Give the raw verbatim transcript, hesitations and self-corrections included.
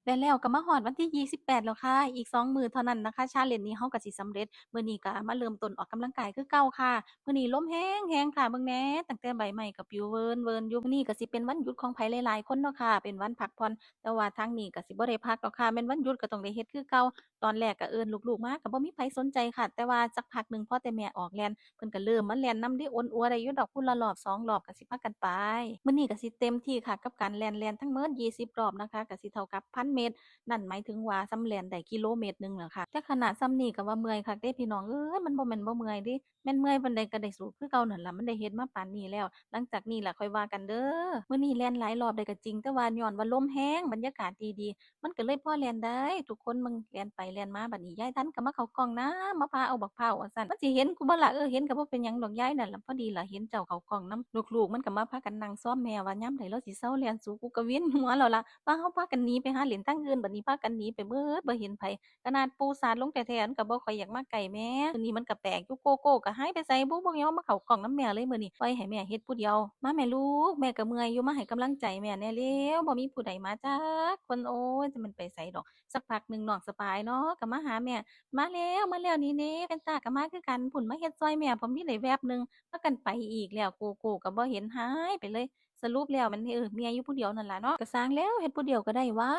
และแล้วก็มาฮอดวันที่ยี่สิบแปดแล้วค่ะ อีกสองมื้อเท่านั้นนะคะ ชาเลนจ์นี้เฮาก็สิสำเร็จ มื้อนี้ก็มาเริ่มต้นออกกำลังกายคือเก่าค่ะ มื้อนี้ลมแฮงๆค่ะ เบิ่งแหน่ ตั้งแต่ใบไม้ก็ปลิวเวินๆอยู่ มื้อนี้ก็สิเป็นวันหยุดของไผหลายๆคนเนาะค่ะ เป็นวันพักผ่อน แต่ว่าทางนี้ก็สิบ่ได้พักดอกค่ะ แม่นวันหยุดก็ต้องได้เฮ็ดคือเก่า ตอนแรกก็เอิ้นลูกๆมาก็บ่มีไผสนใจค่ะ แต่ว่าสักพักหนึ่งพอแต่แม่ออกแล่น เพิ่นก็เริ่มมาแล่นนำเด้ อ่อนอัวได้อยู่ดอก พุ้นละรอบสองรอบก็สิพากันไป มื้อนี้ก็สิเต็มที่ค่ะกับการแล่น แล่นทั้งหมดยี่สิบรอบนะคะ ก็สิเท่ากับพันเมตร นั่นหมายถึงว่าส่ำแล่นได้กิโลเมตรหนึ่งแล้วค่ะ แต่ขนาดส่ำนี้ก็ว่าเมื่อยคักเด้พี่น้องเอ้ย มันบ่แม่นบ่เมื่อยเด้ แม่นเมื่อยปานใดก็ได้สู้คือเก่านั่นล่ะ มันได้เฮ็ดมาปานนี้แล้ว หลังจากนี้ล่ะค่อยว่ากันเด้อ มื้อนี้แล่นหลายรอบได้ก็จริง แต่ว่าย้อนว่าลมแฮง บรรยากาศดีๆ มันก็เลยพอแล่นได้ ทุกคนเบิ่งแล่นไปแล่นมา บัดนี้ยายทันก็มาเข้ากล้องนำ มาพาเอาบักพร้าวว่าซั่น มันสิเห็นกูบ่ล่ะ เออ เห็นก็บ่เป็นหยังดอกยายนั่นล่ะ พอดีล่ะเห็นเจ้าเข้ากล้องนำ ลูกๆมันก็มาพากันนั่งซอมแม่ว่ายามใดลาวสิเซาแล่น สู กูก็เวียนหัวแล้วล่ะ พาเฮาพากันหนีไปหาเล่นทางอื่น บัดนี้พากันหนีไปเบิด บ่เห็นไผ ขนาดปูสาดลงแท้ๆมันก็บ่ค่อยอยากมาใกล้แม่ มื้อนี้มันก็แปลกอยู่ โกโก้ก็หายไปไสบุ บ่ยอมมาเข้ากล้องนำแม่เลยมื้อนี้ ปล่อยให้แม่เฮ็ดผู้เดียว มาแม่ลูก แม่ก็เมื่อยอยู่ มาให้กำลังใจแม่แหน่เร็ว บ่มีผู้ใดมาจักคน โอ๊ย จักมันไปไสดอก สักพักหนึ่งน้องสปายเนาะก็มาหาแม่ มาแล้ว มาแล้ว นี่เด้ แฟนต้าก็มาคือกัน พุ้นมาเฮ็ดซ่อยแม่ พอมีได้แวบหนึ่ง พากันไปอีกแล้ว โกโก้ก็บ่เห็น หายไปเลย สรุปแล้วมัน เออ เมียอยู่ผู้เดียวนั่นล่ะเนาะ ก็ซ่างแล้ว เฮ็ดผู้เดียวก็ได้หว่า